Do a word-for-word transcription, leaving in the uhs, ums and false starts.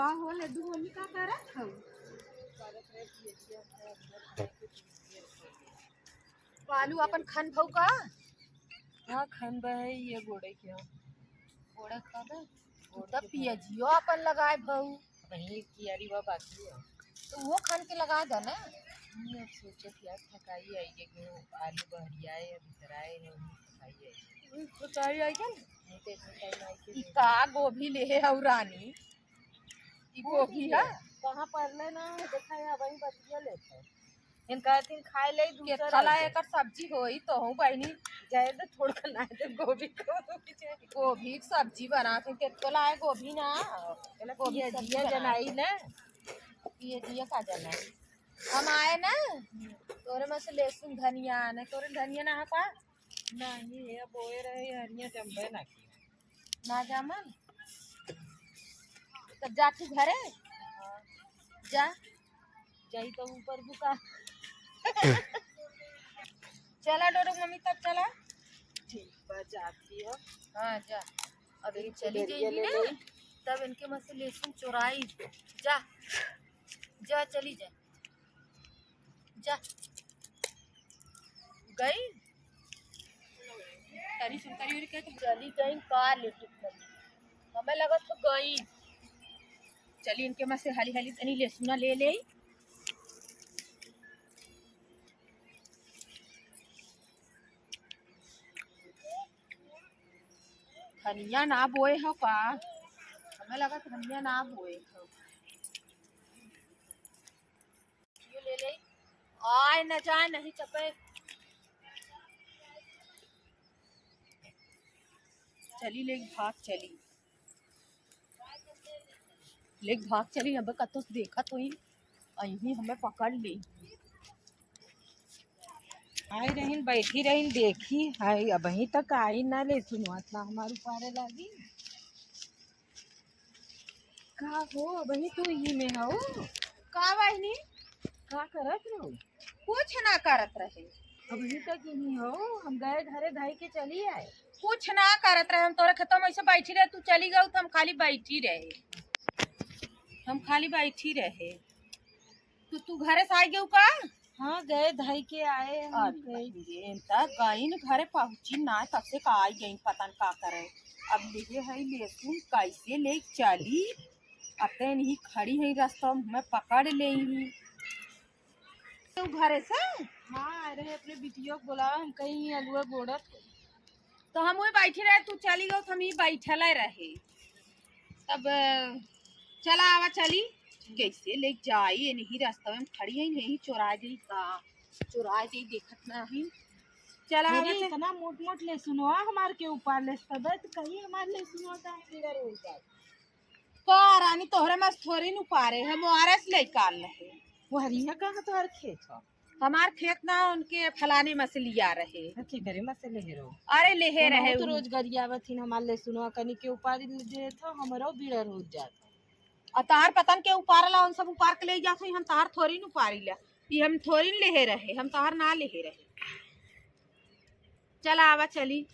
का हो लड्डू मम्मी, का करत हऊ? बालू अपन खन भऊ का? हाँ, खन बा है, ये गोड़े के हो। गोड़े खा दे। तू तब पियजियो अपन लगाए भऊ। वही कियारी बा बाकी है। तो वो खन के लगा दे ना। नहीं, अब सोचे कि आज थकाई आई है, कि वो आलू बहरियाए है, भीतर आए है, वही थकाई आई है। वही थकाई आई है। नहीं तो इतने टाइम आई के ई का गोभी ले है और रानी? ई गोभी है? कहाँ पर ले ना, देखा है, वही बतिया लेते हैं। इनका दिन खाए ले दूसरा केथला रहे। एकर सब्जी होई तो हूँ बहिनी। जाए दे, थोड़ा ना दे गोभी को, तो पीछे गोभी के सब्जी बना के केथला है गोभी ना। चलो, गोभी पियजिया सब्जी बना जनाई के। ना। पियजिया का जनाई? हम आए ना, तोरे में से लहसुन धनिया आने, तोरे धनिया ना है का? नहीं, ये बोए रहे, हरिया जम्बे ना की। ना जामन? तब जा तू घरे। जा। जाई तो ऊपर बुका। चला डोडो मम्मी, तब चला। ठीक बा, जाती हो। हाँ, जा। अब ये एक चली कुलेरिया जाएगी ले ना, ले। तब इनके में से लहसुन चोराई। जा, जा, चली जा। जा। गई? तनी सुनतारी उनके तो चली गई का लेके चली। हमें लगत तो गई। चली इनके में से हाली हाली तनी लहसुना ले ले। धनिया ना बोए हो का? हमें लगा धनिया ना बोए हो। ये ले ले। आए न जाए, नहीं चपे। चली ले भाग चली। ले भाग चली, अब कतो से देखा तो ही, अहीं हमें पकड़ ले। आई रहीन, बैठी रहीन, देखी, हाय, अबहीं तक आई ना लहसुनवा, इतना हमार उपारे लागी। का हो, अबहीं तू यही में हो? का बहिनी? का करत रहो? कुछ ना करत रहे। अबहीं तक यही हो, हम गए घरे धाई के चली आए। कुछ ना करत रहे, हम तोरे खेतवा में ऐसे बैठी रहे, तू चली गऊ तो हम खाली बैठी रहे, हम खाली बैठी रहे। तो तू घरे से आई गऊ का? हाँ, गए धाई के आए हम, अरे गए। बाप रे, त गईन घरे पहुँची ना, तब से का आई गईन, पता न का करे। अब लेहे है लहसुन, कैसे ले चली? अब तो नहीं खड़ी है रास्ता में, हमें पकड़ ले ही। तू घरे से? हाँ, आए रहे अपने बिटियों को बुलावा, हम कहीं अलुआ गोड़त। तो हम वही बैठी रहे, तू चली गऊ, तो हम ही बैठले रहे। तब चला आवा चली, कैसे ले जाई, ये नहीं रास्ता में खड़ी है, यही चोरा जाई का, चोरा जाई, देखत ना है। चला अरे, आवा चल। इतना मोट मोट लहसुनवा हमार के ऊपर ले, तब तो कहीं हमार लहसुनवा का बिगड़ हो जाए। का रानी, तोहरे मस थोड़ी न उपारे, हम आरस ले काल रहे। वो हरिया कहाँ तोहर खेत हो? हमार खेत ना, उनके फलाने में से लिया रहे। हाँ, केकरे में से लेहे रहो? अरे, लेहे रहे तो उ। रोज गरियावत हिन, हमार लहसुनवा कनी के उपारी देत हो, हमरो बिड़र हो जात। और तार पतन के उपारला, उन सब उपार के ले जात हो, हम तार थोड़ी न उपारी ला। ई हम थोड़ी न लेहे रहे, हम तार ना लेहे रहे। चला आवा चली।